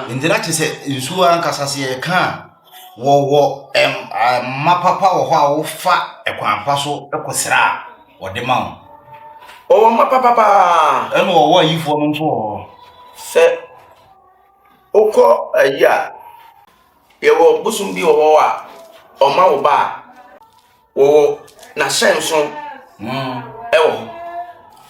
Nti na kyerɛ sɛ nsuo ankasa sɛ yɛka a, wɔwɔ mma papa wɔ hɔ a wofa ɛkwan pa so kɔsra a wɔde ma wo. Ɔwɔ mma papa paa. Ɛna ɔwɔ ayifoɔ no nso wɔ hɔ. Sɛ wokɔ ayi a, yɛwɔ bosom bi wɔ hɔ a ɔma wo ba a, wɔwɔ n'ahyɛnso ɛwɔ hɔ.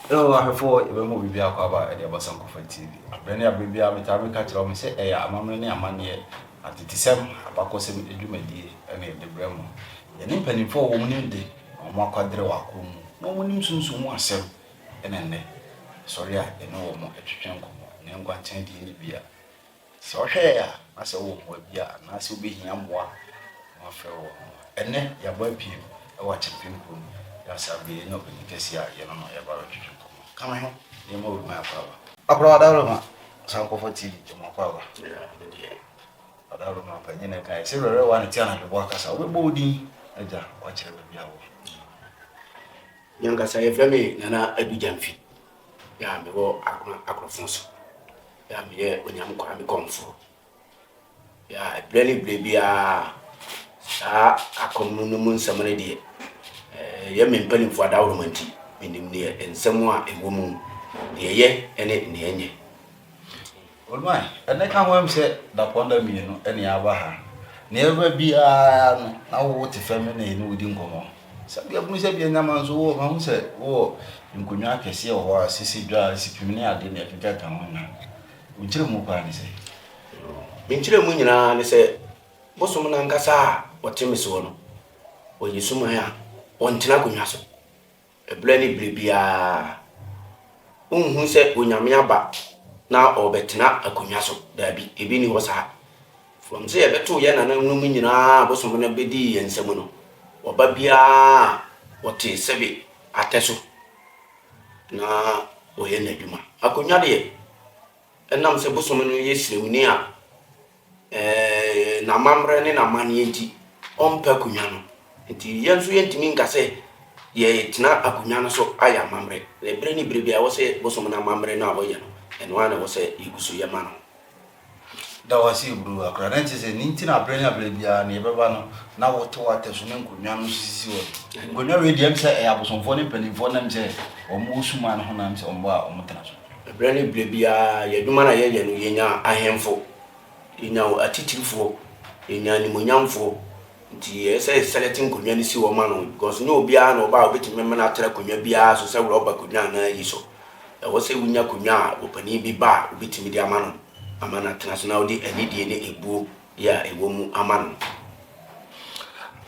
Hello ahwɛfoɔ, yɛbɛma obi biara akɔ aba ɛde aba Sankofa TV. Aberɛ ne aberɛ biara metaa meka kyerɛ wɔn sɛ ɛyɛ amammerɛ ne amanneɛ, atetesɛm, abakɔsɛm dwumadie ɛna yɛde brɛ mo. Yɛne mpanimfoɔ a wɔn nim de na wɔn akwadere wɔ akɔm mu na wɔn nim sunsum mu asɛm ɛna nnɛ sɔre a yɛne wɔn twetwe nkɔmmɔ. Ɛnɛ nkwankyɛn deɛ ne bi a sɛ ɔhwɛ yɛ a na sɛ wowɔ mmoa bi a anaasɛ wobɛhia mmoa na wafrɛ wɔ. Ɛnɛ yɛabɔ apiem ɛwɔ Akyempem kurom. Yɛasa berɛ yɛnya ɔpanin kɛseɛ a yɛno no yɛba bɛtwetwe nkɔmmɔ. Ka me ho nneɛma wɔ mu akɔ aba. Akora Adaworoma, Sankofa TV, ɛmu akɔ aba. Adaworoma panyin na ɛka yɛ sɛ wɛrɛ wa ne te anadwo akasa wobɛbɔ wo din agya wakyerɛ baabi a wɔ. Nyankasa yɛfrɛ me Nana Adu Gyamfi yɛ a mewɔ Agona Akorɔfo so, yɛ a meyɛ Onyame Kwame Kɔmfoɔ. Yɛ a berɛ ne berɛ biara saa akɔm no mu nsɛm no deɛ, ɛyɛ me mpanimfoɔ adaworoma nti menim neɛ nsɛm a ɛwɔ mu, deɛ ɛyɛ ne neɛ ɛnyɛ. Olùmọ̀, ɛnɛ ka ho am sɛ dapɔnda mmienu ɛne aba ha. Nea ɛba biara no na wo te fam na yɛne wodi nkɔmmɔ. Sɛbi abunu sɛ bia nyama nso wɔ mahu sɛ wowɔ nkonnwa akɛseɛ wɔ hɔ a sisi dwa a si pim ne ade ne ɛkeka ka ho na nkyerɛ mu paa ne sɛ. Menkyerɛ mu nyinaa ne sɛ bosom no ankasa a ɔte me soɔ no, ɔyɛ suman a ɔntena akonnwa so. Ɛberɛ ne berɛ biara wonhu sɛ Onyame aba na ɔrebɛtena akonnwa so. Daabi, ebi ni hɔ saa. From sɛ yɛbɛtoo yɛn nananom nyinaa bosom no bɛdii yɛn nsam no, ɔba biara ɔte sɛbe atɛ so na ɔyɛ n'adwuma. Akonnwa deɛ, ɛnam sɛ bosom no yɛ siremuni a n'amammerɛ ne n'amanneɛ nti ɔmpɛ akonnwa no. Nti yɛn nso yɛntumi nka sɛ yɛtena akonnwa no so ayɛ amammerɛ. Na ɛberɛ ne berɛ biara ɛwɔ sɛ bosom no amammerɛ no a ɔyɛ no, ɛno ara na ɛwɔ sɛ yɛgu so yɛma no. Da wase eburu akora na nkyerɛ sɛ ne nti na aberɛ ne aberɛ biara ne yɛbɛba no na wote w'atɛ so ne nkonnwa no sisi hɔ. Nkonnwa wei deɛ m sɛ ɛyɛ abosomfoɔ ne mpanimfoɔ nam sɛ wɔn wɔ suman no ho nam sɛ wɔn bɔ a wɔn tena so. Ɛberɛ ne berɛ biara yɛ adwuma no a yɛyɛ no, yɛnya ahemfo, yɛnya atitirifoɔ, yɛnya animonyamfoɔ. Nti ɛyɛ sɛ select nkonnwa no si hɔ ma no because nyɛ obiara na ɔba a wobɛtumi ma no atena akonnwa biara so sɛ rɔba akonnwa anaa yi so. Ɛwɔ sɛ wonya akonnwa a ɔpanin bi ba a wobɛtumi de ama no ama no atena so na wode anidie ne ebuo yɛ a ɛwɔ mu ama no.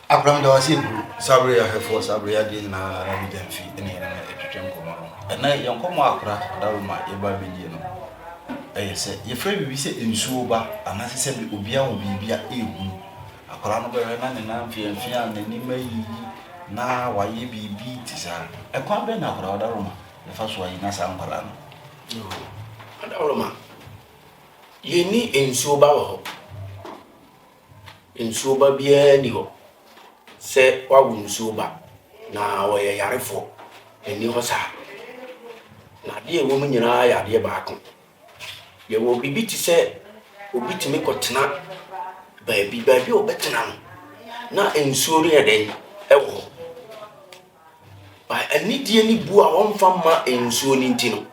Akora meda wase eburu saa berɛ yɛ ahwɛfoɔ, saa berɛ yɛ adeɛ nyinaa na bi Gyamfi ne yɛne no ɛtwetwe nkɔmmɔ no. Ɛnɛ yɛn nkɔmmɔ akora Adaworoma yɛba bɛdie no ɛyɛ sɛ yɛfrɛ biribi sɛ nsuo ba anaasɛ sɛ obiara wɔ biribi a ɛɛhu. Akwadaa no bɛhwɛ na ne nan mfeamfea a n'anim ayiyi na wayɛ biribi te saa. Ɛkwan bɛn na akwadaa Adaworoma yɛfa so ayi na saa nkwadaa no? Adaworoma, yɛnni nsuo ba wɔ hɔ. Nsuo ba biara nni hɔ sɛ wawo nsuo ba na ɔyɛ yarefoɔ. Ɛnni hɔ saa. Na adeɛ a ɛwɔ mu nyinaa yɛ adeɛ baako. Yɛwɔ biribi te sɛ obi tumi kɔtena baabi, baabi a ɔbɛtena no na nsuo no yɛ dɛn ɛwɔ hɔ. Ba anidie ne bu a wɔmfa mma nsuo no nti no,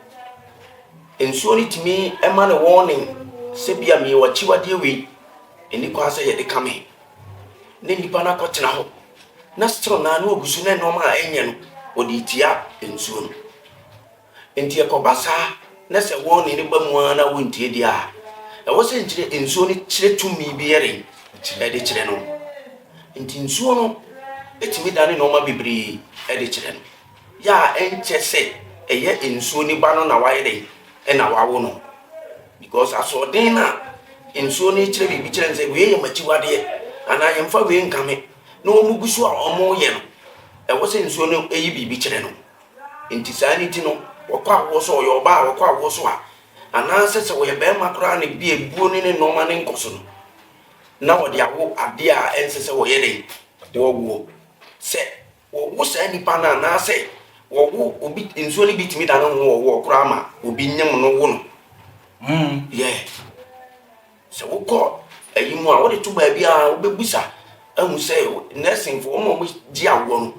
nsuo no tumi ma no warning sɛ bia meyɛ w'akyiwadeɛ wei, ɛni kwan sɛ yɛde ka me. Na nnipa no akɔtena hɔ na still naa na ogu so na nneɛma a ɛnyɛ no wɔde tia nsuo no. Nti ɛkɔba saa na sɛ warning no ba mu ara na wontie deɛ a, ɛwɔ sɛ nkyerɛ nsuo no kyerɛ tumi bi yɛ den ɛde kyerɛ no. Nti nsuo no ɛtumi dane nneɛma bebree ɛde kyerɛ no. Yɛ a ɛnkyɛ sɛ ɛyɛ nsuo no ba no na wayɛ den ɛna wawo no. Because asoɔden no a nsuo no kyerɛ biribi kyerɛ no sɛ wei yɛ m'akyiwadeɛ anaa yɛmfa wei nka me na wɔn gu so a wɔreyɛ no, ɛwɔ sɛ nsuo no yi biribi kyerɛ no. Nti saa ne ti no, wɔkɔ awoɔ so, ɔyɛ ɔbaa a wɔkɔ awoɔ so a, anaasɛ sɛ wɔyɛ bɛrima koraa na bi ebuo ne ne nneɛma ne nkɔ so no, na wɔde awo adeɛ a ɛnsɛ sɛ wɔyɛ den wɔwoɔ. Sɛ wɔwo saa nipa no anaasɛ wɔwo obi, nsuo no bi tumi da ne ho wɔwoɔ koraa ma obi nyem no wo no. Yeah. Sɛ wokɔ ayi mu a, wode to baabi a wobɛbusa ahu sɛ nɛɛsenfoɔ, wɔn a wɔgye awoɔ no,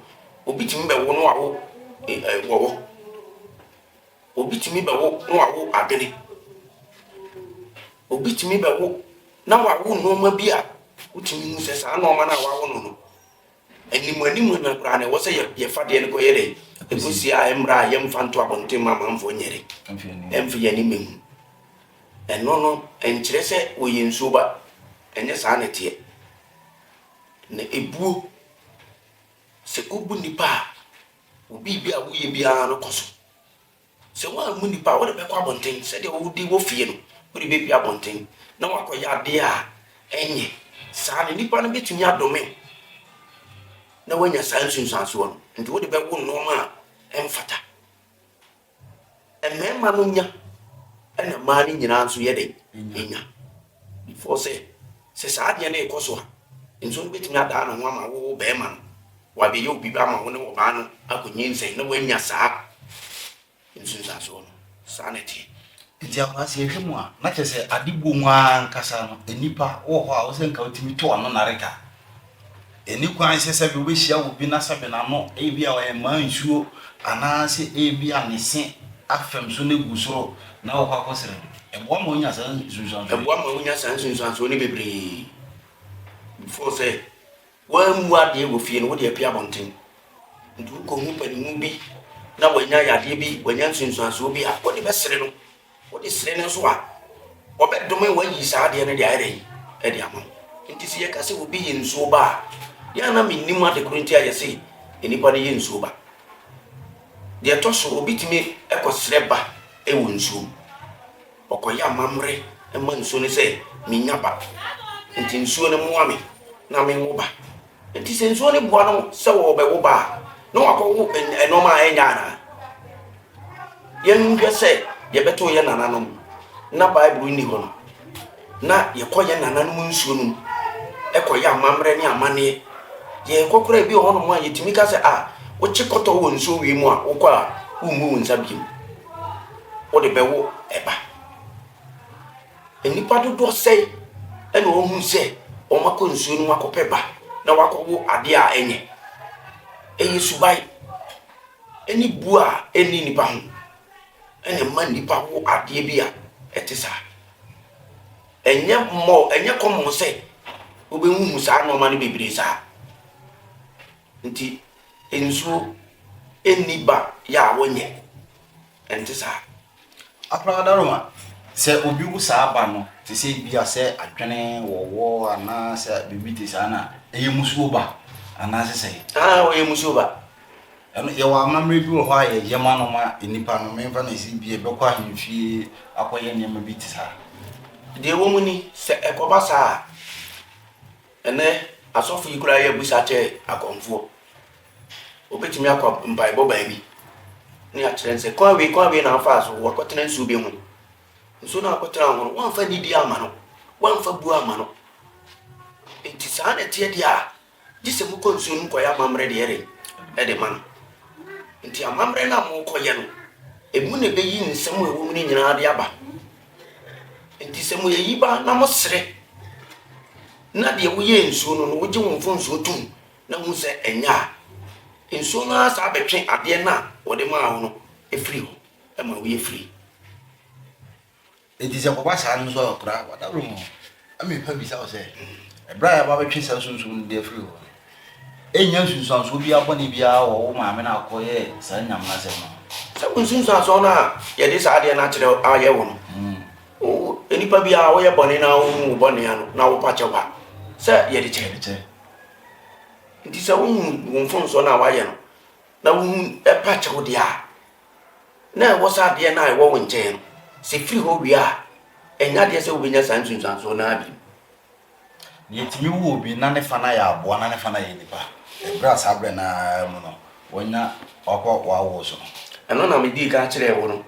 obi tumi bɛwo no awo wɔwɔ. Obi tumi bɛwo na wawo adwene. Obi tumi bɛwo na wawo nneɛma bi a wotumi hu sɛ saa nneɛma no a wawo no no, animuanimu no koraa no ɛwɔ sɛ yɛfa deɛ no kɔyɛ dɛ ɛkɔsi a ɛmmra a yɛmfa nto abɔnten ma amanfoɔ nyɛ dɛ ɛmfa yɛn ani mmɛhu. Ɛno no ɛnkyerɛ sɛ wɔyɛ nsuo ba, ɛnyɛ saa na ɛteɛ. Na ɛbuo, sɛ wobu nnipa a, wo biribi a woyɛ biara no kɔ so. Sɛ woammu nnipa a, wode bɛkɔ abɔnten sɛdeɛ wode wɔ fie no, wode bɛpue abɔnten na woakɔyɛ adeɛ a ɛnyɛ saa no, nnipa no bɛtumi adome wo na woanya saa nsunsuansoɔ no. Nti wode bɛwo nnoɔma a ɛmfata. Mmarima no nya ɛna mmaa no nyinaa nso yɛ dɛn? Nya. Before sɛ, sɛ saa adeɛ no rekɔ so a, nsuo no bɛtumi adaa ne ho ama wo barima no, wabɛyɛ obi ama wo ne ɔbaa no akɔnyinsɛn na woanya saa nsunsuansoɔ no. Saa na ɛteɛ. Nti akwadaa sɛ yɛhwɛ mu a, na kyerɛ sɛ ade buo mu ara ankasa no, nnipa wɔ hɔ a wo sɛ nka wotumi to ano nareka. Ɛnni kwan sɛ sɛbe wobɛhyia obi na sɛbe n'ano ebia ɔyɛ mmaa nsuo anaasɛ ebia ne se afam so na egu soro na wokɔ akɔsrɛ no. Ɛboa ma wonya saa nsunsuansoɔ yi. Ɛboa ma wonya saa nsunsuansoɔ no bebree. Before sɛ woammu adeɛ wɔ fie no, wode apue abɔnten. Nti wokɔhu panimu bi na wanya yadeɛ bi, wanya nsunsuansoɔ bi a, wode bɛsere no. Wode sere no nso a, ɔbɛdome wo ayi saa adeɛ no de ayɛ dɛn? De ama wo. Nti sɛ yɛka sɛ obi yɛ nsuo ba a, yɛ a na mennim ade koro nti a yɛse nnipa no yɛ nsuo ba. Deɛ ɛtɔ so, obi tumi kɔsrɛ ba wɔ nsuo mu. Ɔkɔyɛ amammerɛ ma nsuo no sɛ menya ba, nti nsuo no mmoa me na menwo ba. Enti sɛ nsuo no boa no sɛ ɔrebɛwo ba a, na wakɔwo nneɛma a ɛnyɛ anaa? Yɛnhwɛ sɛ yɛbɛto yɛn nananom na Bible nni hɔ no, na yɛkɔ yɛn nananom nsuo no mu ɛkɔyɛ amammerɛ ne amanneɛ. Yɛkɔ koraa ebi wɔ hɔnom a yɛtumi ka sɛ a wokye kɔtɔ wɔ nsuo wei mu a wokɔ a wommu wo nsa bio. Wode bɛwo ɛba. Nnipa dodoɔ sɛn na wɔhunu sɛ wɔakɔ nsuo no mu akɔpɛ ba na wɔakɔwo adeɛ a ɛnyɛ? Ɛyɛ suban ne bu a ɛnni nnipa ho na ɛma nnipa wo adeɛ bi a ɛte saa. Ɛnyɛ mmɔ ɛnyɛ common sɛ wobɛhuhu saa nneɛma no bebree saa. Nti nsuo nni ba yɛ a wɔnyɛ. Ɛnte saa. Akora Adaroma, sɛ obi wo saa ba no, te sɛ ebia sɛ adwene wɔwɔ anaa sɛ biribi te saa na ɛyɛ musuo ba anaa sɛ sɛn? Ah, ɔyɛ musuo ba. Ɛno, yɛwɔ amammerɛ bi wɔ hɔ a yɛyɛ ma no ma nnipa no, memfa no sɛ ebia ɛbɛkɔ ahemfie akɔyɛ nneɛma bi te saa. Deɛ ɛwɔ mu ni, sɛ ɛkɔba saa a, Ɛnnɛ, asɔfo yi koraa yɛ abusa kyɛ akɔmfoɔ. Wɔbɛtumi akɔ mpaebɔ baabi ne akyerɛ no sɛ kwan wei kwan wei na afaa so wakɔtena nsuo bi ho. Nsuo no akɔtena ho no, woamfa nidie amma no, woamfa buo amma no. Nti saa na ɛteɛ deɛ a, gye sɛ mokɔ nsuo no mu kɔyɛ amammerɛ deɛ ɛde ɛde ma no. Nti amammerɛ no a mokɔyɛ no, ɛmu na ɛbɛyi nsɛm a ɛwɔ mu no nyinaa de aba. Nti sɛ moyɛ yi ba na mosrɛ na deɛ woyɛ nsuo no no wogye wo mfomsoɔ tom na hu sɛ ɛnyɛ a, nsuo no ara saa bɛtwe adeɛ no a wɔde maa wo no firi hɔ ma woyɛ free. Enti sɛ ɛkɔba saa no nso a, koraa wadaworo mu na mepa bisa wo sɛ, ɛberɛ a yɛaba bɛtwe saa sunsum no de afiri hɔ no, ɛnnya nsunsuansoɔ biara bɔne biara wɔ wo maame no a ɔkɔyɛɛ saa nyamenasɛm no ho? Sɛ wo nsunsuansoɔ no a yɛde saa adeɛ no akyerɛ ayɛ wo no, Wo nipa bi a woyɛ bɔne na wohu wo bɔne ano na wopa kyɛw a, sɛ yɛde kyɛ. Yɛde kyɛ. Nti sɛ wohu wo mfomsoɔ no a woayɛ no na wohu ɛpa kyɛw deɛ a, na ɛwɔ sɛ adeɛ no a ɛwɔ wo nkyɛn no, sɛ firi hɔ wie a, ɛnyɛ adeɛ sɛ wobɛnya saa nsunsuansoɔ no ara bio. Na yɛtumi wo obi na ne fa no ayɛ aboa na ne fa no ayɛ nipa, ɛberɛ a saa berɛ no ara mu no wanya wakɔ w'awoɔ so no. Ɛno na medii kan kyerɛɛ wo no,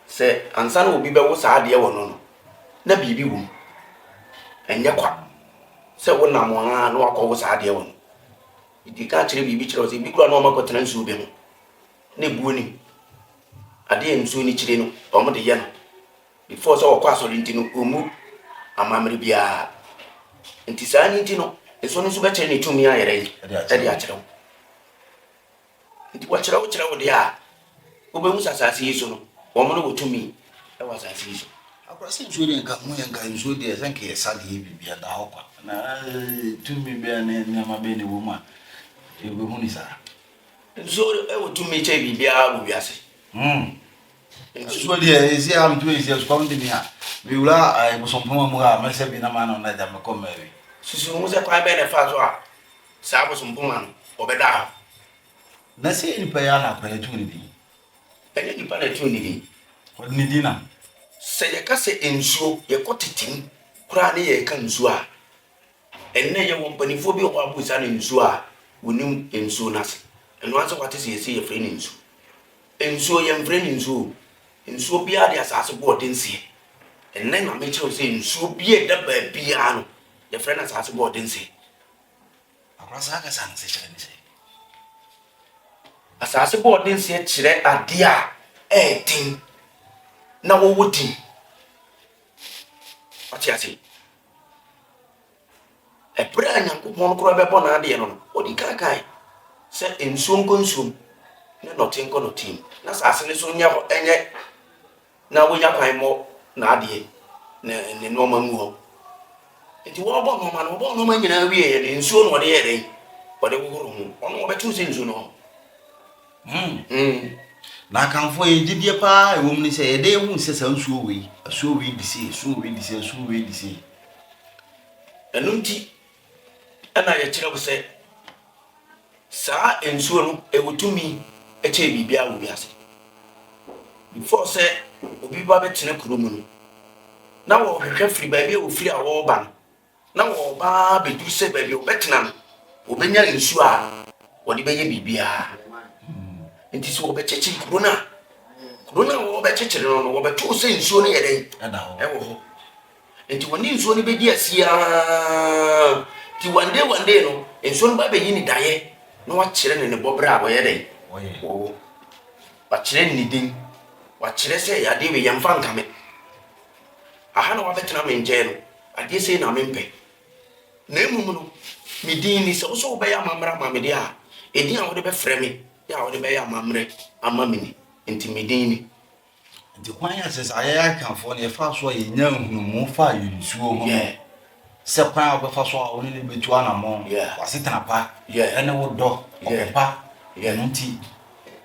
Sɛ ansa na obi bɛwo saa adeɛ wɔ no no, na biribi wɔ mu. Ɛnyɛ kwa sɛ wonam ara na wakɔwo saa adeɛ wɔ no. Medi kan kyerɛ biribi kyerɛ wo sɛ ebi koraa na wɔakɔtena nsuo bi ho na ebuo nim. Adeɛ a nsuo no kyire no, wɔde yɛ no. Before sɛ wɔkɔ asɔre nti no, wɔmmu. amammerɛ biara. Nti saa no nti no, nsuo no nso bɛkyerɛ ne tumi ayɛ dɛn? Ɛde akyerɛ wo. Nti wɔkyerɛ wo kyerɛ wo deɛ a, wobɛhu sɛ asase yi so no, wɔn no wɔ tumi wɔ asase yi so. Akora sɛ nsuo deɛ nka ho yɛ nka nsuo deɛ sɛ nka yɛsa deɛ yɛ biribi ɛda hɔ kwa na tumi bɛn ne nneɛma bɛn na ɛwɔ mu a yɛbɛhu ne saa. Nsuo wɔ tumi kyɛn biribiara wɔ wiase. Nsuo deɛ ɛsi a metumi ɛsi asukɔm de mi a mewura bosompoma mu a mɛsɛ bi na ma no na agya mekɔ mmaa bi. Susu ho sɛ kwan bɛn na ɛfaa so a saa bosompoma no wɔbɛdaa hɔ. Na sɛ yɛ nipa yi ara na akora yɛtu ne din. Ɛnyɛ nipa na ɛtu ne din. Wɔde ne din na. Sɛ yɛka sɛ nsuo, yɛkɔ tete mu koraa ne yɛreka nsuo a, ɛnnɛ yɛwɔ mpanimfoɔ bi wɔ hɔ a wobisa no nsuo a, wɔnim nsuo no ase. Ɛno ara sɛ wate sɛ yɛse yɛfrɛ no nsu. Nsuo, yɛmfrɛ no nsuo o. Nsuo biara de asaase bɔɔdenseɛ. Ɛnnɛ na mekyerɛ wo sɛ nsuo bi a ɛda baabiara no, yɛfrɛ no asaase bɔɔdenseɛ. Akora saa kasa no sɛ kyerɛ ne sɛ. Asase bɔɔdenseɛ kyerɛ adeɛ a ɛyɛ den na wɔwɔ din. Wate ase? Ɛberɛ a Nyankopɔn koraa bɛbɔ n'adeɛ no no, ɔdi kan kae sɛ nsuo nkɔ nsuom ne nɔte nkɔ nɔte mu, na asase no so nyɛ hɔ nyɛ na wɔnya kwan mmɔ n'adeɛ ne ne nneɛma ngu hɔ. Nti wɔrebɔ nneɛma no, wɔbɔɔ nneɛma nyinaa wieeɛ no, nsuo na wɔde yɛɛ dɛn? Wɔde hohoro ho. Ɔno wɔbɛtoo sɛ nsuo no hɔ. Na Akanfoɔ yɛ gyidie paa ɛwɔ mu ne sɛ yɛde ehu sɛ saa nsuo wei, asuo wei di sei, asuo wei di sei, asuo wei di sei. Ɛno nti ɛna yɛkyerɛ wo sɛ Saa nsuo no ɛwɔ tumi kyɛn biribiara wɔ wiase. Before sɛ obi ba bɛtena kuro mu no, na wɔhwehwɛ firi baabi a wɔfiri a wɔreba no, na wɔreba ara bɛduru sɛ baabi a wɔbɛtena no, wɔbɛnya nsuo a wɔde bɛyɛ biribiara. Nti sɛ wɔbɛkyekyere kuro no a, kuro no a wɔbɛkyekyere no no, wɔbɛtoo sɛ nsuo no yɛ dɛn? Ɛwɔ hɔ. Nti wɔne nsuo no bɛdi asi ara nti one day one day no nsuo no ba bɛyi ne daeɛ na wakyerɛ no ne bɔberɛ a wɔyɛ dɛn wɔwɔ wakyerɛ no ne din wakyerɛ sɛ adeɛ wei yɛmfa nka me aha na wabɛtena me nkyɛn no adeɛ sei na mempɛ na mmom no me din ni sɛ wo sɛ wobɛyɛ amammerɛ ama me deɛ a ɛdin a wode bɛfrɛ me yɛ a wode bɛyɛ amammerɛ ama me ni nti me din ni. Nti kwan a sɛ saa yɛn Akanfoɔ no yɛfaa so a yɛnyaa nhunumu faa yɛn nsuo ho no, sɛ kwan a wobɛfa so a wo ne no bɛtu anammɔn, w'asetena pa, ɛne wo dɔ, ɔpɛ pa, ɛno nti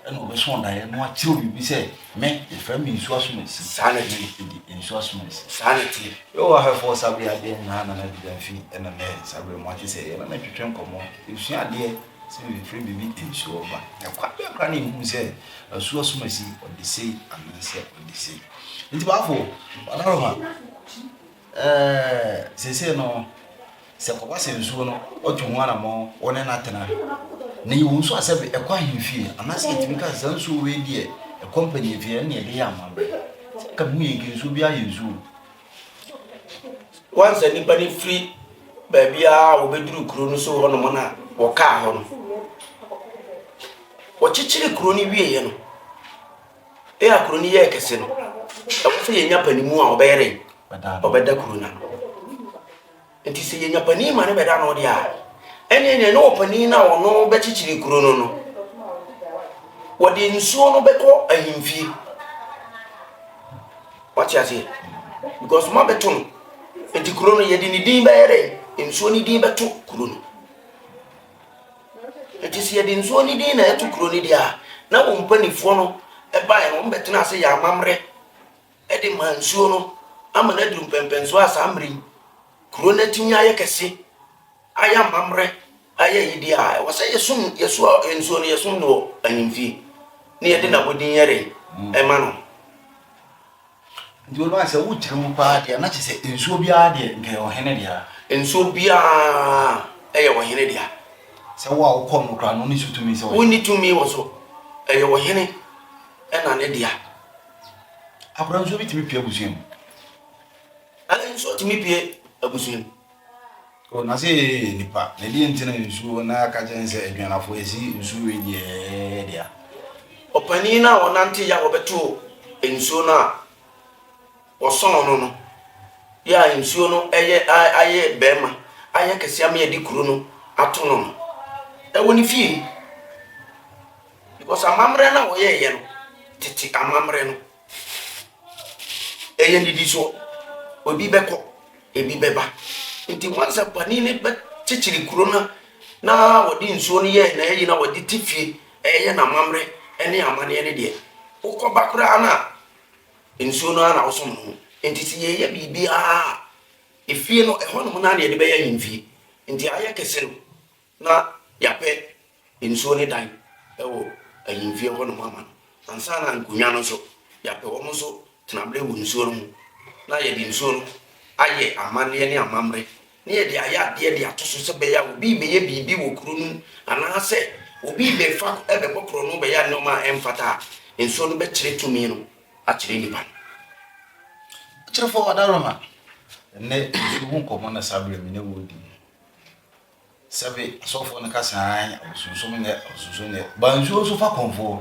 ɛna ɔbɛso ɔdaeɛ na wakyerɛ wo biribi sɛ me, yɛfrɛ me nsuo asomasi, Saa na ɛteɛ. medi nsuo asomasi. Saa na ɛteɛ. Yo ahwɛfoɔ Sabere adeɛ nyinaa Nana Gyamfi ɛna nɛ Sabere mo ate sɛ yɛne no twetwe nkɔmmɔ, yɛsua adeɛ sɛ yɛfrɛ biribi nsuo ba. Na kwan bɛn koraa na yɛhunu sɛ Asuo asomasi ɔde sei anaasɛ ɔde sei. Nti baafo, Ɔdaroma, ɛɛ seesei no sɛ kɔba sɛ nsuo no ɔtu ho anamɔ wo ne no atena na yɛwɔ nsuo a sɛ ɛkɔ ahemfie anaasɛ yɛtumi ka sɛ saa nsuo wei deɛ ɛkɔ mpanyinfie ɛne yɛde yɛ amammerɛ sɛ ka mehu yɛ nka nsuo bi ayɛ nsuo. Once a nnipa no firi baabiara a wɔbɛduru kuro no so hɔnom no a wɔkaa hɔ no, wɔkyekyere kuro no wieeɛ no, ɛyɛ a kuro no yɛɛ kɛse no, ɛwɔ sɛ yɛnya panimu a ɔbɛyɛ dɛn? Ɔbɛda kuro no ano. Nti sɛ yɛnya panin ma no bɛda ano deɛ a, ɛneɛ neɛ ne ɔpanin no a ɔno bɛkyekyere kuro no no, wɔde nsuo no bɛkɔ ahemfie. Wate aseɛ? Because moabɛto no. Nti kuro no yɛde ne din bɛyɛ dɛn? Nsuo ne din bɛto kuro no. Nti sɛ yɛde nsuo ne din na ɛto kuro no deɛ a, na wɔn mpanimfoɔ no ɛbaeɛ no wɔbɛtena ase yɛ amammerɛ ɛde ma nsuo no ama no aduru mpɛmpɛnsoɔ a saa mmerɛ yi kuro no atumi ayɛ kɛse ayɛ amammerɛ ayɛ yi deɛ a ɛwɔ sɛ yɛsom yɛsoa nsuo no yɛsom no wɔ ahemfie na yɛde n'abɔdin yɛ dɛn ɛma no. Nti wɔn a sɛ wokyerɛ mu paa deɛ na kyerɛ sɛ nsuo biara deɛ nka ɛyɛ ɔhene dea. Nsuo biara ɛyɛ ɔhene dea. Sɛ wo a wokɔ no koraa no wonni so tumi sɛ ɔhene. Wonni tumi wɔ so. Ɛyɛ ɔhene ɛna ne dea. Akora nsuo bi tumi pue abusua mu. Nsuo tumi pue abusua mu. O na sɛ yɛyɛ nnipa, na ɛdeɛn nti na nsuo na aka kyerɛ yɛn sɛ aduanafoɔ yɛsi nsuo wei deɛ ɛyɛ dea? Ɔpanin no a ɔnanteeɛ a wɔbɛtoo nsuo no a wɔsɔn no no, Yɛ a nsuo no yɛ ayɛ barima, ayɛ kɛseɛ ama yɛde kuro no ato no no, ɛwɔ ne fie. Because amammerɛ no a wɔyɛeɛ no, tete amammerɛ no, ɛyɛ nnidisoɔ. Obi bɛkɔ, ebi bɛba. Nti once a panin no bɛkyekyere kuro no na wɔde nsuo no yɛɛ n'ayi na wɔde te fie ɛyɛ n'amammerɛ ne amanneɛ no deɛ, wokɔba koraa no a, Nsuo no ara na wosom no ho. Enti sɛ yɛreyɛ biribiara a, efie no, ɛhɔnom no ara na yɛde bɛyɛ ahemfie. Enti ayɛ kɛse no, na yɛapɛ nsuo ne dan wɔ ahemfie hɔnom ama no. Ansa na nkonnwa no nso, yɛapɛ wɔn nso tenaberɛ wɔ nsuo no ho, na yɛde nsuo no ayɛ amanneɛ ne amammerɛ, na yɛde ayɛ adeɛ de ato so sɛ ɛbɛyɛ a obi rebɛyɛ biribi wɔ kuro no mu anaasɛ obi rebɛfa bɛbɔ korɔno bɛyɛ nneɛma a ɛmfata a, nsuo no bɛkyerɛ tumi no akyerɛ nnipa no. Akyerɛfoɔ Adaworoma, ɛnnɛ nsuo ho nkɔmmɔ na saa berɛ me ne wo redi. Sɛbe asɔfoɔ no ka sɛ aane, abosonsom nyɛ, abosonsom nyɛ. Ba nsuo nso fa kɔmfoɔ.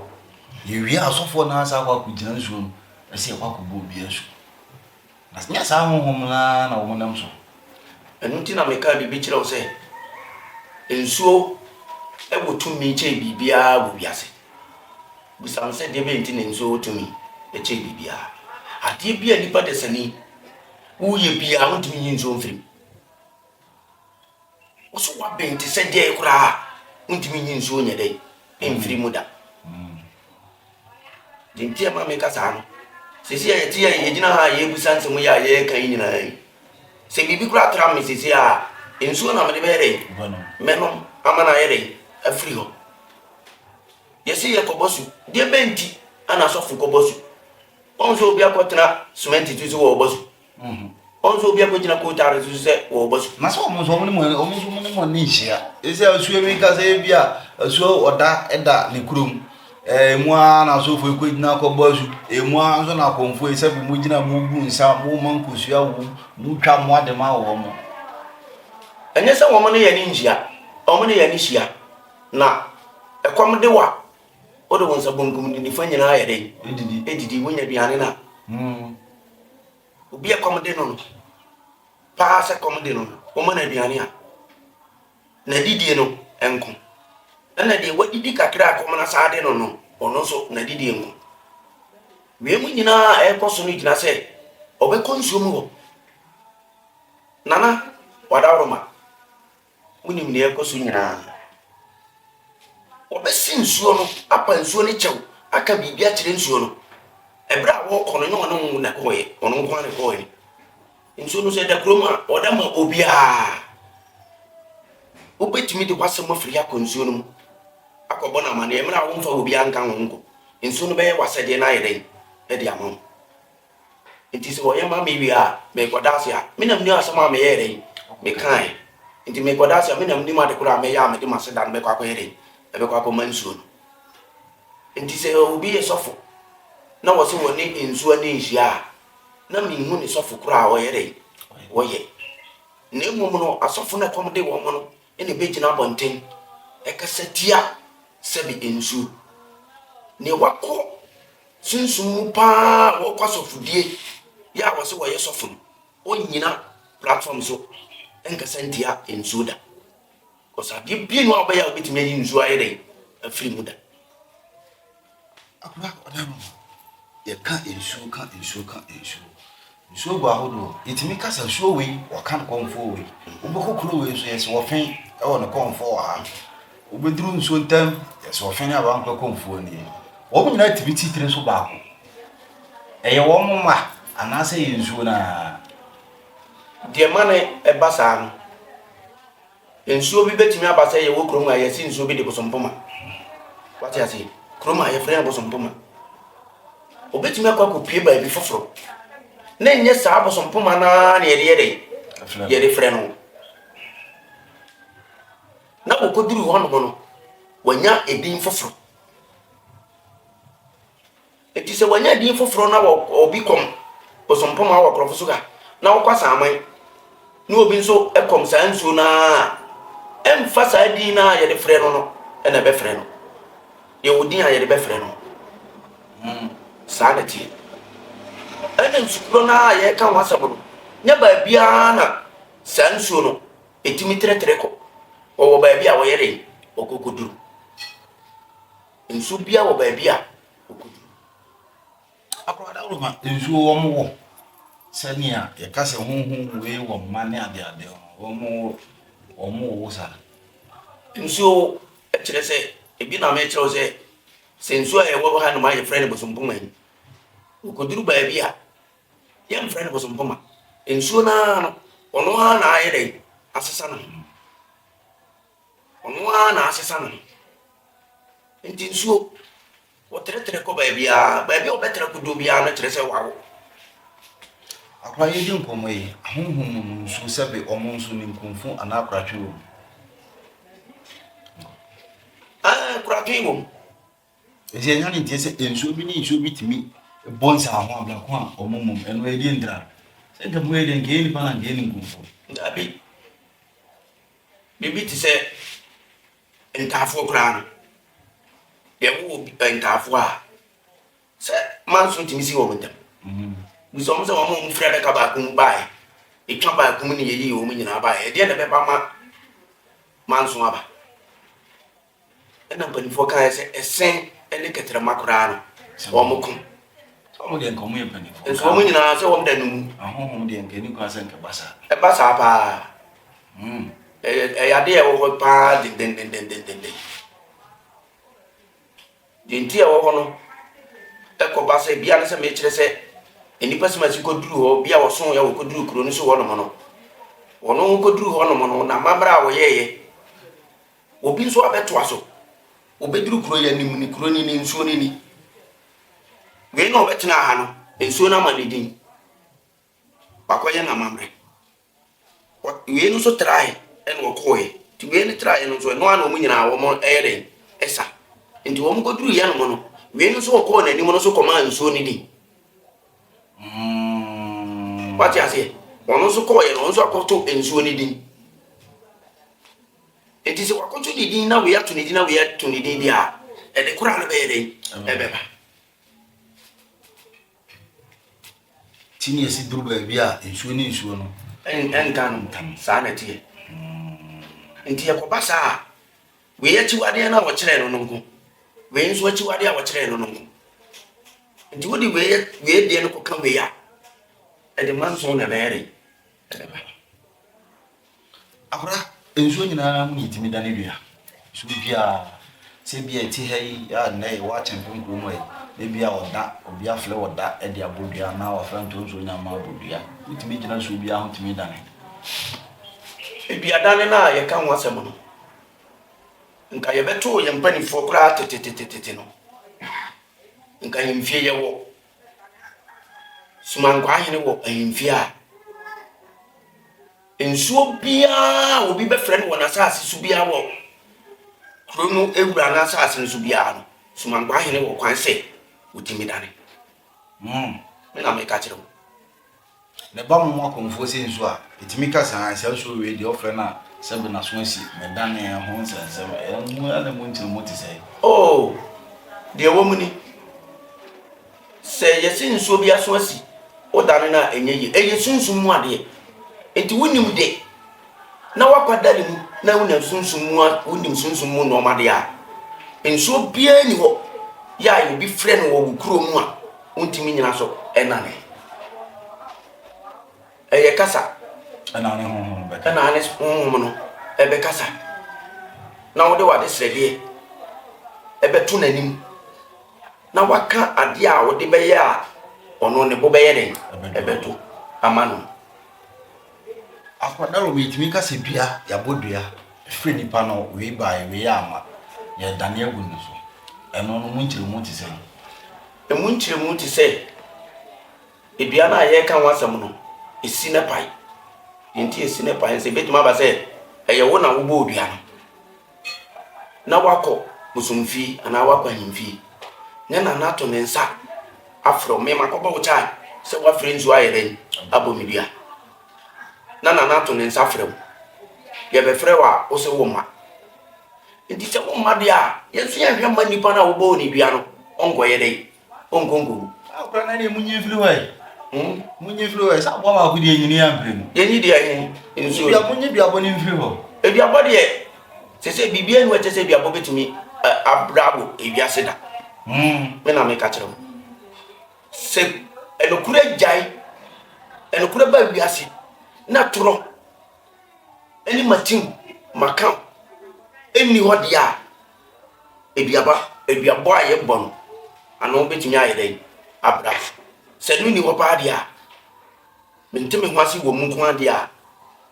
Yɛwie a asɔfoɔ no ara san akɔ akɔgyina nsuo no sɛ yɛkɔ akɔbɔ obi asu. Na nyɛ saa honhom no ara na wɔnam so. Ɛno nti na mekaa biribi kyerɛɛ wo sɛ, nsuo wɔ tumi kyɛn biribiara wɔ wiase. Bisa me sɛ deɛ bɛn nti na nsuo wɔ tumi kyɛn biribiara. Adeɛ bi a nipa dasani woyɛ biara wontumi nyi nsuo mfiri mu. Wo so woaben te sɛ deɛ koraa a, wontumi nyi nsuo nyɛ dɛn mfiri mu da. Deɛ nti a ɛma meka saa no, seesei a yɛte a yɛgyina ha a yɛrebisa nsɛm yi a yɛreka yi nyinaa yi, sɛ biribi koraa tra me seesei a, nsuo na mede bɛyɛ dɛn? Mɛnom ama no ayɛ dɛn? Afiri hɔ. Yɛse yɛkɔbɔ su. Deɛ bɛn nti ana asɔfo kɔbɔ su? Wɔn sɛ obi akɔtena semɛnti so sɛ wɔrebɔ su. Wɔn nso obi akɔgyina kootaare so sɛ wɔrebɔ so. Na sɛ wɔn nso wɔn ne mo wɔn nso wɔn ne mo ani nhyia. Esi asuo mi ka sɛ ebi a asuo ɔda ɛda ne kurom. Ɛɛ emu ara na asɔfo ekɔ gyina akɔbɔ asu. Emu ara nso na akɔnfo yi sɛbi mo gyina mo gu nsa mo ma nkosua wɔ mu mo twa mo ade ma wɔn. Ɛnyɛ sɛ wɔn ne yɛn ani nhyia, wɔn ne yɛn ani hyia. Na ɛkɔm de wo a, wode wo nsa bonkum ne nifa nyinaa yɛ dɛn? Edidi. Edidi, wonya aduane no a. Obi a kɔm de no no paa sɛ kɔm de no no, woma no aduane a, n'adidie no nko. Ɛna deɛ wadidi kakra a kɔm no asan de no no, ɔno nso n'adidie nko. Wei mu nyinaa a ɛrekɔ so no gyina sɛ ɔbɛkɔ nsuo mu hɔ. Nana Wadaworoma, Wonim nea ɛrekɔ so nyinaa. Wɔbɛsi nsuo no, apa nsuo no kyɛw, aka biribi akyerɛ nsuo no. Ɛberɛ a wɔrekɔ no, nyɛ ɔne wo na ɛkɔeɛ, ɔno nko ara na ɛkɔeɛ. Nsuo no sɛ ɛda kurom a, ɔda ma obiara. Wobɛtumi de w'asɛm afiri akɔ nsuo no mu akɔbɔ no amanneɛ mmerɛ a womfa obiara nka ho nkɔ. Nsuo no bɛyɛ w'asɛdeɛ no ayɛ dɛn de ama wo. Nti sɛ wɔyɛ ma me wie a, mekɔda ase a, me na menim asɛm a meyɛɛ dɛn? Mekaeɛ. Nti mekɔda ase a, me na menim ade korɔ a mɛyɛ a mede m'aseda no bɛkɔ akɔyɛ dɛn? Ɛbɛkɔ akɔma nsuo no. Nti sɛ obi yɛ sɔfo na wɔse wɔne nsuo ani nhyia a, na menhu ne sɔfo korɔ a ɔyɛ dɛn? Wɔyɛ. Na mmom no, asɔfo no a ɛkɔm de wɔn no na ɛbɛgyina abɔnten ɛkasa tia sɛbe nsuo. Deɛ wakɔ Sunsum mu paa a wɔkɔ asɔfodie yɛ a wɔse wɔyɛ sɔfo no, ɔnnyina platform so nkasa ntia nsuo da. Because adeɛ bie no a wobɛyɛ a wobɛtumi ayi nsuo ayɛ dɛn afiri mu da. Akora ɔda no yɛka nsuo ka nsuo ka nsuo. Nsuo gu ahodoɔ. Yɛtumi ka sɛ nsuo wei wɔka no kɔmfoɔ wei. Wobɛkɔ kuro wei nso yɛsɛ wɔfe wɔ ne kɔmfoɔ wɔ ha. Wobɛduru nsuo ntam yɛsɛ wɔfe ne abankorɛ kɔmfoɔ nie. Wɔn nyinaa tumi ti tiri nso baako. Ɛyɛ wɔn mma anaasɛ ɛyɛ nsuo no ara? Deɛ ɛma no ɛba saa no, Nsuo bi bɛtumi aba sɛ yɛwɔ kurom a yɛse nsuo bi de bosompoma. Wate aseɛ? Kurom a yɛfrɛ no bosompoma. Obɛtumi akɔ akɔpue baabi foforɔ na ɛnyɛ saa bosompoma no ara na yɛde yɛ dɛn? Yɛde frɛ no. Na wɔkɔduru hɔnom no, wanya edin foforɔ. Enti sɛ wɔanya din foforɔ na wɔ obi kɔm bosompoma wɔ Korɔfo so ha na wɔkɔ Asaman na obi nso kɔm saa nsuo no ara a, ɛmfa saa din no a yɛde frɛ no no na ɛbɛfrɛ no. Yɛwɔ din a yɛde bɛfrɛ no. Saa na ɛteɛ. Ɛna nsukorɔ no a yɛreka ho asɛm no, Nyɛ baabiara na saa nsuo no ɛtumi trɛtrɛ kɔ. Wɔwɔ baabi a wɔyɛ dɛn? Wɔkɔkɔduru. Nsuo biara wɔ baabi a ɔkɔduru. Akwadaa dawuroma nsuo wɔn wɔ sɛnea yɛka sɛ honhom wei wɔ mma ne adeade no wɔn wɔn wo saa. Nsuo kyerɛ sɛ ebi na mekyerɛ wo sɛ sɛ nsuo a ɛwɔ ha nom a yɛfrɛ no bosompoma yi ɔkɔduru baabi a yɛmfrɛ no bosompoma nsuo no ara no ɔno ara na ayɛ dɛn asesa no ho ɔno ara na asesa no ho nti nsuo Wɔtrɛtrɛ kɔ baabiara. Baabi a wɔbɛtrɛ kodu biara no kyerɛ sɛ wɔawo. Akora yɛdi nkɔmmɔ yi, ahonhom mu no nso sɛbe wɔn nso ninkunfo anaa koratwe wɔ mu? Ɛɛ, koratwe wɔ mu. Ɛsɛ yɛnya ne nteɛ sɛ nsuo bi ne nsuo bi tumi bɔ nsa ho abrako a wɔn mmom ɛno ɛdeɛ ntira. Sɛ nka mu yɛ deɛ nka yɛ nipa na nka yɛ ninkunfo. Dabi. Biribi te sɛ Ntaafoɔ koraa no, yɛwo ntaafoɔ a, sɛ manso tumi si wɔn ntam. Bisa wɔn sɛ wɔn a wɔfiri adaka baako mu baeɛ, ɛtwa baako mu ne yɛyii wɔn nyinaa baeɛ, ɛdeɛ na ɛbɛba ma manso aba? Ɛna mpanimfoɔ kaeɛ sɛ ɛsɛn ne kɛtrɛma koraa no, wɔn ko. Sɛ wɔn deɛ nka wɔn yɛ mpanimfoɔ. Nso wɔn nyinaa sɛ wɔn da no mu. Ahonhom deɛ nka ɛni kwan sɛ nka ɛba saa. Ɛba saa paa. Ɛyɛ ɛyɛ adeɛ a ɛwɔ hɔ paa dendendendendenden. Deɛ nti a ɛwɔ hɔ no, ɛkɔba sɛ bia no sɛ mekyerɛ sɛ nnipa simasi kɔduru hɔ, bia wɔso yɛ wɔkɔduru kuro no so hɔnom no, wɔn kɔduru hɔnom no, na amammerɛ a wɔyɛɛyɛ, obi nso abɛtoa so, wɔbɛduru kuro yi anim ni, kuro ni ni, nsuo ni ni. Wei na ɔbɛtena ha no, nsuo no ama ne din. Wakɔyɛ no amammerɛ. Wei no nso trae ɛna ɔkɔɔɛ. Nti wei no traeɛ no nso ɛno ara na wɔn nyinaa wɔn ɛyɛ dɛn ɛsa. Nti wɔn kɔduru yɛ nom no, wei no nso ɔkɔɔ n'anim no nso kɔmaa nsuo no din. Wate aseɛ? Ɔno nso kɔɔɛ no, ɔno nso akɔto nsuo no din. Nti sɛ wakɔto ne din na wei ato ne din na wei ato ne din deɛ a, ɛde koraa no bɛyɛ dɛn? Ɛbɛba. Ti ne esi duru baabi a nsuo ne nsuo no. Ɛnka no saa na ɛteɛ. Nti ɛkɔba saa a, wei akyiwadeɛ no a wɔkyerɛɛ no no nko, wei nso akyiwadeɛ a wɔkyerɛɛ no no nko. Nti wode wei wei deɛ no kɔka wei a, ɛde manson na ɛbɛyɛ den ɛbɛba. Akora, nsuo nyinaa mu na yɛtumi dane dua. Nsuo biara, sɛ ebia ɛte ha yi a nnɛ yɛwɔ Akyempem kurom ha yi, na ebia ɔda, obi afrɛ ɔda de abɔ dua anaa wafrɛ ntonso nyama abɔ dua. Wotumi gyina nsuo biara ho tumi dane. Duadane no a yɛka ho asɛm no, nka yɛbɛtoo yɛn mpanimfoɔ koraa tetetetete no, nka ahemfie yɛwɔ Sumankwaa hene wɔ ahemfie a Nsuo biara a obi bɛfrɛ no wɔ n'asase so biara wɔ kuro no wura no asase no so biara no, Sumankwaa hene wɔ kwan sɛ ɔtumi dane. Me na meka kyerɛ wo. Na ɛba mo akɔmfoɔ sɛ nsuo a, ɛtumi ka saa, saa nsuo wei deɛ ɔfrɛ no a sɛbe n'aso asi, medane ho nsɛnsɛm, ɛmu ɛna mu nkyerɛmu te sɛn? Oh, deɛ ɛwɔ mu ni, Sɛ yɛse nsuo bi aso asi, wodane no a ɛnyɛ yie. Ɛyɛ sunsum mu adeɛ. Nti wonim de na woakwadare mu na wonya sunsum mu wonim sunsum mu nnoɔma deɛ a, nsuo biara nni hɔ yɛ a obi frɛ no wɔ wo kuro mu a wontumi nyina so ɛnane. Ɛyɛ kasa. Ɛna ne honhom bɛkasa. Ɛna ne honhom no ɛbɛkasa. Na wode w'adesrɛdeɛ ɛbɛto n'anim. Na waka adeɛ a wode bɛyɛ a ɔno ne bo bɛyɛ dɛn? Ɛbɛdwo ama no. Akwadaa wɔ yɛtumi ka sɛ dua, yɛabɔ dua, ɛfiri nipa no wei baeɛ, wei amma, yɛdane agu ne so. Ɛno no mu nkyerɛmu te sɛn? Ɛmu nkyerɛmu te sɛ dua no a yɛreka ho asɛm no, ɛsi na pae. Deɛ nti ɛsi na pae no sɛ ɛbɛtumi aba sɛ ɛyɛ wo na wobɔɔ dua no. na wakɔ bosomfie anaa wakɔ ahemfie na nana ato ne nsa afrɛ wo, me makɔbɔ wo kyae sɛ woafrɛ nsuo ayɛ dɛn abɔ me dua na nana ato ne nsa afrɛ wo, yɛbɛfrɛ wo a wo sɛ wo mma. Nti sɛ wo mma deɛ a, yɛn nso yɛnhwɛ mma nnipa no a wobɔɔ ne dua no ɔnkɔyɛ dɛn ɔnkɔ nkɔwu. Akora na deɛ munyi mfiri hɔ ɛ. Munyi mfiri hɔ. Sɛ aboa baako deɛ nyini yɛ ampere mu. Yɛnyi deɛ he nsuo. Dua munyi duabɔ no mfiri hɔ. Eduabɔ deɛ sɛ sɛ biribi anu ɛkyɛ sɛ eduabɔ bɛtumi abra wɔ ewiase da. Me na meka kyerɛ wo. Sɛ ɛnokorɛ gyae, ɛnokorɛ ba wiase na torɔ ɛne matim maka ɛnni hɔ deɛ a, aduaba, aduabɔ a yɛbɔ no, ano bɛtumi ayɛ dɛn abra. Sɛ ɛno nni hɔ paa deɛ a, mente me ho ase wɔ mu nko ara deɛ a,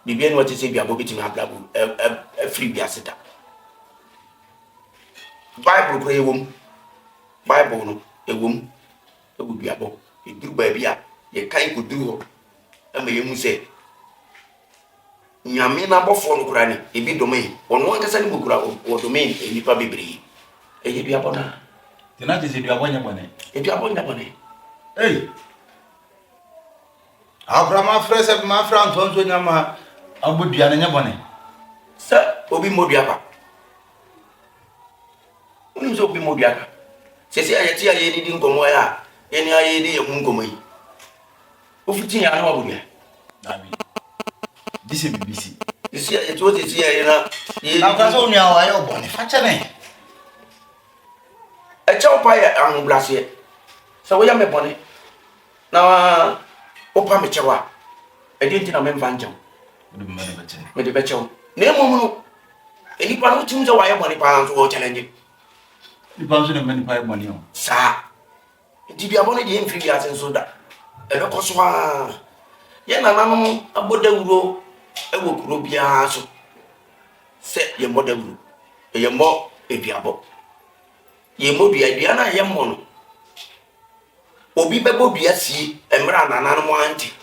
biribi ani ɔte sɛ aduabɔ bɛtumi abra afiri wiase da. Bible koraa ɛwɔ mu. Bible no ɛwɔ mu ɛwɔ duabɔ. Ɛduru baabi a yɛkan kɔduru hɔ ma yɛhu sɛ Nyame n'abɔfoɔ no koraa ni, ebi domee. Ɔno ankasa ne mu koraa, ɔdomee nnipa bebree. Ɛyɛ duabɔ no a. Nti na kyerɛ sɛ duabɔ nyɛ bɔne? Duabɔ nyɛ bɔne. Ei! Akora mafrɛ sɛ mafrɛ antoa nso nya ma abɔ dua no nyɛ bɔne. Sɛ obi mmɔ dua kwa. Wonim sɛ obi mmɔ dua kwa. Sɛsɛ a yɛte a yɛdidi nkɔmmɔ a yɛne a yɛdi yɛn ho nkɔmmɔ yi. Wofiti yɛn ano abɔ dua. Dabi. Gye sɛ biribi si. Sisi a yɛte hɔ sisi a yɛn na yɛdidi. Na kora sɛ wo nua wayɛ wo bɔne fa kyɛ ne. Ɛkyɛw pa yɛ ahobrɛaseɛ. Sɛ woyɛ me bɔne na wopa me kyɛw a, ɛdeɛ nti na memfa nkyɛ wo? Mede bɛkyɛ wo. Na mmom no, nnipa no wotumi sɛ wayɛ bɔne paa nso wɔ challenge. Nipa nso na mma nipa yɛ bɔne o. Saa. Nti duabɔ no deɛ ɛmfiri wiase nso da. Ɛbɛkɔ so ara. Yɛn nananom abɔ dawuro wɔ kuro biara so sɛ yɛmmɔ dawuro, yɛmmɔ aduabɔ. Yɛmmɔ dua, dua no a yɛmmɔ no, obi bɛbɔ dua sie mmerɛ a nananom ante.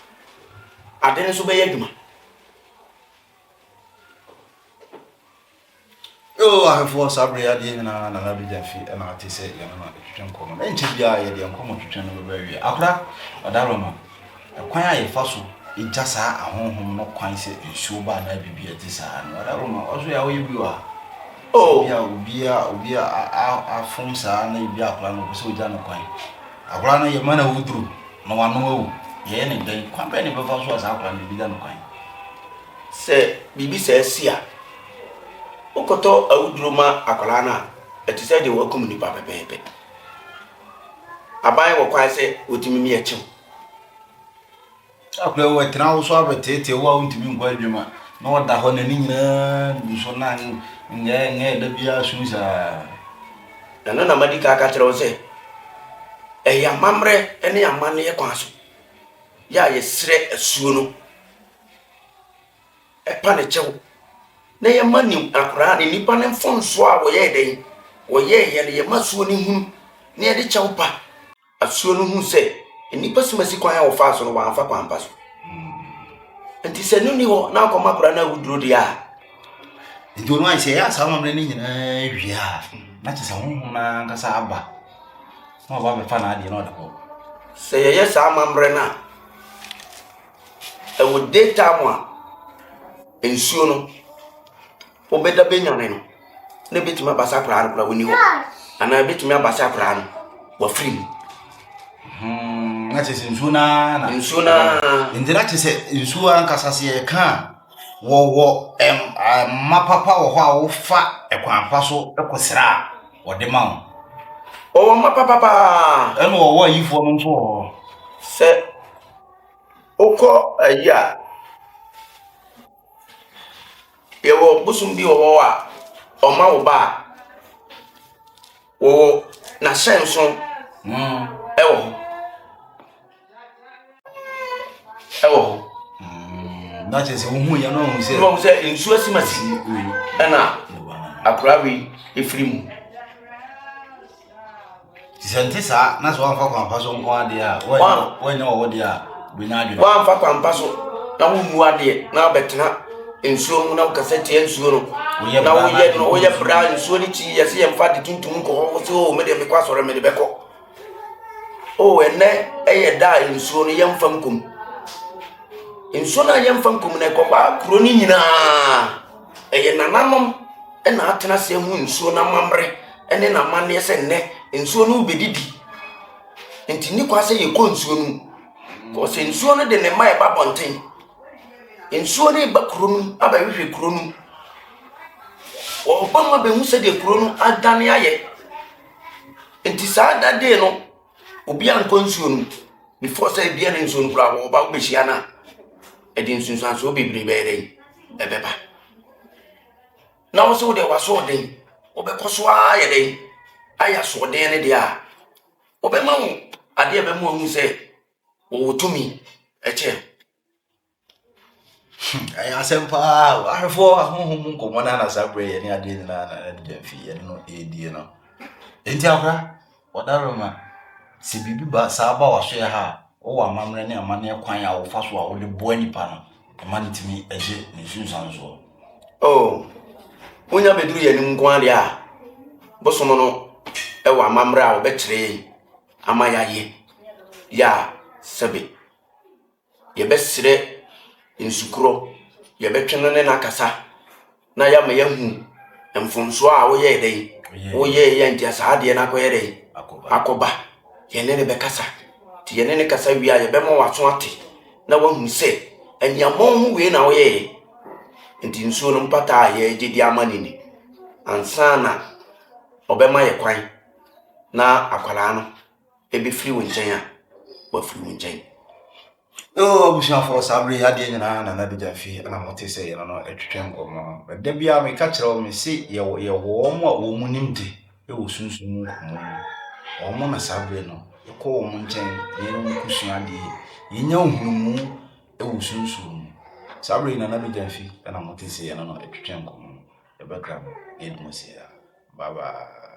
Ade no nso bɛyɛ adwuma. Yoo ahwɛfoɔ saa berɛ yi adeɛ nyinaa Nana Adu Gyamfi na ate sɛ yɛne no twetwe nkɔmmɔ no ɛnkyɛ biara yɛde yɛn nkɔmmɔ twetwe no bɛba awie akora ɔdaroma ɛkwan a yɛfa so gya saa ahonhom no kwan sɛ nsuo ba anaa biribi a ɛte saa no ɔdaroma ɔso yɛ a woyɛ bi wɔ ha oh. Bi a obi a obi a afom saa na ebi akora no ɔpɛ sɛ ɔgya no kwan akora no yɛma no awuduro na wano awu yɛyɛ ne dɛn kwan bɛn ne bɛfa so a saa akora no yɛbɛgya no kwan Sɛ biribi saa si a, wokɔtɔ awuduro ma akwadaa no a, ɛte sɛ deɛ wakum nipa pɛpɛɛpɛ. Aban wɔ kwan sɛ wɔtumi mi ɛkyew. Akwadaa yi wɔtena wo so abɛteetee wo a wontumi nkɔ adwuma na ɔda hɔ n'ani nyinaa gu so na nyɛ nyɛ da biara su saa. Ɛno na madi kan aka kyerɛ wo sɛ ɛyɛ amammerɛ ne amanneɛ kwan so yɛ a yɛsrɛ asuo no. Ɛpa ne kyɛw na yɛma ne akwadaa ne nipa no mfomsoɔ a wɔyɛɛ dɛn wɔyɛeɛ no yɛma asuo no hunu na yɛde kyɛw pa asuo no hu sɛ nnipa sumasi kwan a wɔfaa so no wɔamfa kwan pa so nti sɛ no ni hɔ na akɔma akwadaa no awuduro deɛ a nti ɔno ayɛ sɛ ɛyɛ asaa amammerɛ no nyinaa wie a na kyerɛ sɛ honhom no ankasa aba na ɔba bɛfa n'adeɛ na ɔde kɔ sɛ yɛyɛ saa amammerɛ no a Ɛwɔ day time a nsuo no wobɛda bɛnyane no na ɛbɛtumi aba sɛ akwadaa no koraa ɔnni hɔ anaa ɛbɛtumi aba sɛ akwadaa no wafiri mu. Hmm, na kyerɛ sɛ nsuo no ara na nsuo no ara nti na kyerɛ sɛ nsuo ankasa sɛ yɛka a wɔwɔ mma papa wɔ hɔ a wofa ɛkwan pa so kɔsra a wɔde ma wo. Wɔwɔ mma papa paa. Ɛna wɔwɔ ayifoɔ no nso wɔ hɔ. Sɛ Wokɔ ayi a, yɛwɔ bosom bi wɔ hɔ a, ɔma wo ba a, wɔwɔ n'ahyɛnso wɔ hɔ. Ɛwɔ hɔ. Na kyerɛ sɛ wohu yɛ na ɔhu sɛ. Na ɔhu sɛ nsuo asimasi ɛna akwadaa wei efiri mu. Nti sɛ nte saa na sɛ woamfa kwan pa so nko adeɛ a woanya wɔwɔ deɛ a wobɛnya adwene. Woamfa kwan pa so na wommu adeɛ na wobɛtena nsuo ho na wokasa tia nsuo no na woyɛ no woyɛ bra nsuo no kyi yɛsɛ yɛmfa de tuntum nkɔ hɔ wo sɛ o oh, medeɛ mekɔ asɔre mede bɛkɔ o oh, ɛnɛ ɛyɛ da a nsuo no yɛmfa nkom nsuo no a yɛmfa nkom no ɛkɔba kuro no nyinaa ɛyɛ nananom na atena ase ahu nsuo no amammerɛ ne n'amanneɛ sɛ nnɛ nsuo no rebɛdidi nti nni kwan sɛ yɛkɔ nsuo no mu. Kɔsɛ nsuo no de ne mma ɛba abɔnten. Nsuo no reba kuro no mu abɛhwehwɛ kuro no mu. Wɔreba mu abɛhu sɛdeɛ kuro no adane ayɛ. Nti saa da dee no, obiara nkɔ nsuo no mu. Before sɛ ebia ne nsuo no koraa wɔreba wobɛhyia no a, ɛde nsunsuansoɔ bebree bɛyɛ dɛn? Ɛbɛba. Na wo sɛ wo deɛ w'asoɔden, wobɛkɔ so ara ayɛ dɛn? Ayɛ asoɔden no deɛ a, wɔbɛma wo adeɛ a ɛbɛma wahu sɛ wɔwɔ tumi kyɛn wo. Ɛyɛ asɛm paa o. Ahwɛfoɔ ahonhom mu nkɔmmɔ no ana saa berɛ yɛne adeɛ nyinaa na ɛde dɛm fi yɛne no ɛredie no. Enti akora, wɔdaroma, sɛ biribi ba saa ba w'asoɛ ha a, wowɔ amammerɛ ne amanneɛ kwan a wofa so a wode boa nipa no, ɛma no tumi gye ne nsunsuansoɔ. Oh, wonya bɛduru yɛn anim nko ara deɛ a, bosom no wɔ amammerɛ a wɔbɛkyerɛ yɛn ama yɛayɛ yɛ a sɛbe Yɛbɛsrɛ nsukorɔ, yɛbɛtwe no ne no akasa na yɛama yɛahu mfomsoɔ a woyɛɛ dɛn, woyɛeɛ nti a saa adeɛ no akɔyɛ dɛn, akɔba. Yɛne no bɛkasa. Nti yɛne no kasa wie a, yɛbɛma w'aso ate na woahu sɛ aniammɔn ho wei na woyɛeɛ. Nti nsuo no mpata a yɛregye de ama no ni ansa na ɔbɛma yɛ kwan na akwadaa no ɛbɛfiri wo nkyɛn a, wafiri wo nkyɛn. Oh, abusuafoɔ, saa berɛ yi adeɛ nyinaa Nana Adogya fi na mote sɛ yɛne no twetwe nkɔmmɔ. Da biara meka kyerɛ wo, mese yɛwɔ yɛwɔ wɔn a wɔn nim de wɔ sunsum mu nkɔmmɔ mu. Wɔn na saa berɛ no, yɛkɔ wɔn nkyɛn na yɛne wɔn kɔsua adeɛ. Yɛnya nhunumu wɔ sunsum mu. Saa berɛ yi Nana Adogya fi na mote sɛ yɛne no twetwe nkɔmmɔ no. Yɛbɛkra mo na yɛde mo asi ha. Bye bye.